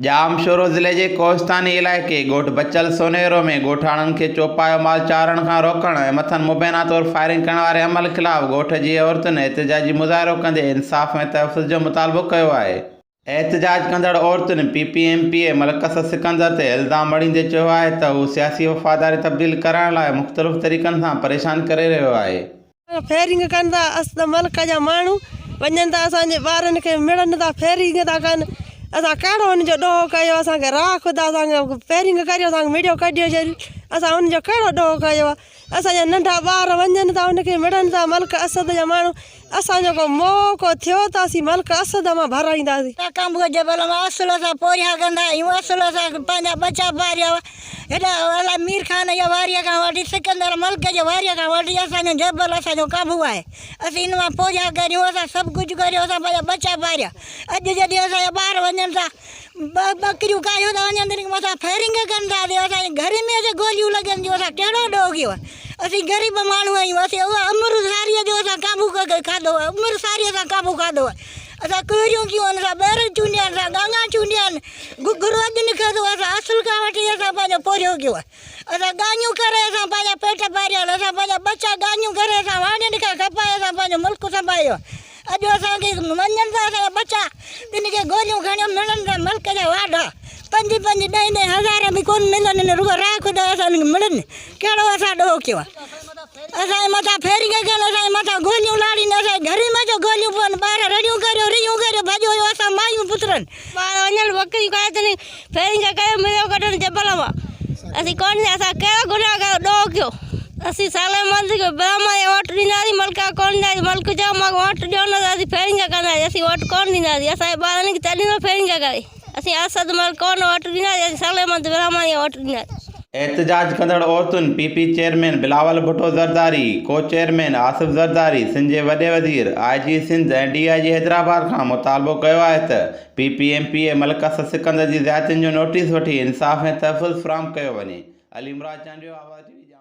ڄامشورو ضلعي جي ڪوهستاني علائقي ڳوٺ بچل سونهيرو ۾ ڳوٺاڻن کي چوپايو مال چارڻ کان روڪڻ ۽ مٿن مبينا طور فائرنگ ڪرڻ واري عمل خلاف ڳوٺ جي عورتن احتجاجي مظاهرو ڪندي انصاف ۽ تحفظ جو مطالبو ڪيو آهي. احتجاج ڪندڙ عورتن P P M P A Malik Asad Sikandar تي الزام مڙهيندي چيو آهي ته هو سياسي وفاداري تبديل ڪرائڻ لاء مختلف طريقن سان پريشان ڪري رهيو آهي. فيرنگ ڪن ٿا اسد ملڪ جا ماڻهو وڃن ٿا اسان جي ٻارن کي مڙن ٿا فيرنگ ٿا ڪن اسان ڪهڙو ان جو ڏوهه ڪيو اسان کي راهه خدا اسان کي فيرنگ ڪريو اسان کي مڙيو ڪڍيو ڇڏيو اسان ان جو ڪهڙو ڏوهه ڪيو آهي اسان جا ننڍا ٻار وڃن ٿا ان کي مڙن ٿا ملڪ اسد جا ماڻهو اسان جو ڪو موهه ڪو ٿيو ته اسين ملڪ اسد مان ڀرائينداسين. ڪانڀوء جبل مان اصل اسان پورهيا ڪندا آهيون اصل اسان پنهنجا ٻچا پاريا هئا هيڏا الا مير خان جي واريء کان وٺي سڪندر ملڪ جي واريء کان وٺي اسان جو جبل اسان جو قابو آهي. اسين ان مان پوڄا ڪريون، اسان سڀ ڪجهه ڪريون، اسان پنهنجا ٻچا پاريا. اڄ جڏهن اسان جا ٻار وڃن ٿا، ٻڪريون ڪاهيو ٿا وڃن تن کي مٿان فائرنگ ڪن ٿا تي اسان جي گهر ۾ اچي گوليون لڳن ٿيون، اسان ڪهڙو ڏوهه ڪيو آهي؟ اسين غريب ماڻهو آهيون، اسين اها عمر ساريء جو اسان قابو کاڌو آهي، عمر ساري اسان قابو کاڌو آهي. اسان ڪوهريون ڪيون آهن، اسان ٻير چونڊيا آهن، اسان ڳاڱا چونڊيا آهن. گهگهرو اڄ نکتو اسان اصل کان وٺي اسان پنهنجو پورهيو ڪيو آهي. اسان ڳاڱيون ڪري اسان پنهنجا پيٽ ڀريا آهن. اسان پنهنجا ٻچا ڳاڱيون ڪري اسان واڻين کان کپائي اسان پنهنجو ملڪ سنڀايو آهي. اڄ اسان کي وڃن ٿا اسان جا ٻچا تن کي گوليون کڻيو ملن ٿا ملڪ جا واڍا پنج پنج ڏهه ڏهه هزار به ڪونه ملن رڳو راء خدا اسان کي ملن ڪهڙو اسان ڏوهه ڪيو آهي. اسان جي مٿان ڦيرينگ ڪن، اسان جي مٿان گوليون لاڙين، اسان جي گهرين ۾ جو گوليون پون، ٻار رڙيون ڪريو، ريهون ڪريو، ڀڄو ويو اسان مايون پترن. ٻار وڃن ٻڪريون کائي تن ڦيرينگ ڪيو مليو ڪڍن جبل مان اسين ڪون اسان ڪهڙو گناهه ڪيو ڏوهه ڪيو اسين صالح مند کي براهمڻ کي ووٽ ڏينداسين ملڪ کي ڪون ڏينداسين ملڪ چيو مان ووٽ ڏيو نه ته اسين ڦيرينگ ڪنداسين اسين ووٽ ڪون ڏينداسين اسان جي ٻارن کي تڏهن ڦيرينگ ڪري اسين اسد ملڪ ڪون ووٽ ڏينداسين اسين صالح مند براهمڻ کي ووٽ ڏينداسين. احتجاج ڪندڙ عورتن P P chairman Bilawal Bhutto Zardari, co chairman Asif Zardari, Sindh جي وڏي وزير، آء جي سنڌ ۽ ڊي I جي حيدرآباد کان مطالبو ڪيو آهي ته P P M P A Malik Asad Sikandar جي زيادتين جو نوٽيس وٺي انصاف ۽ تحفظ فراهم ڪيو وڃي. علي مراد چانڊيو، آواز ٽي وي.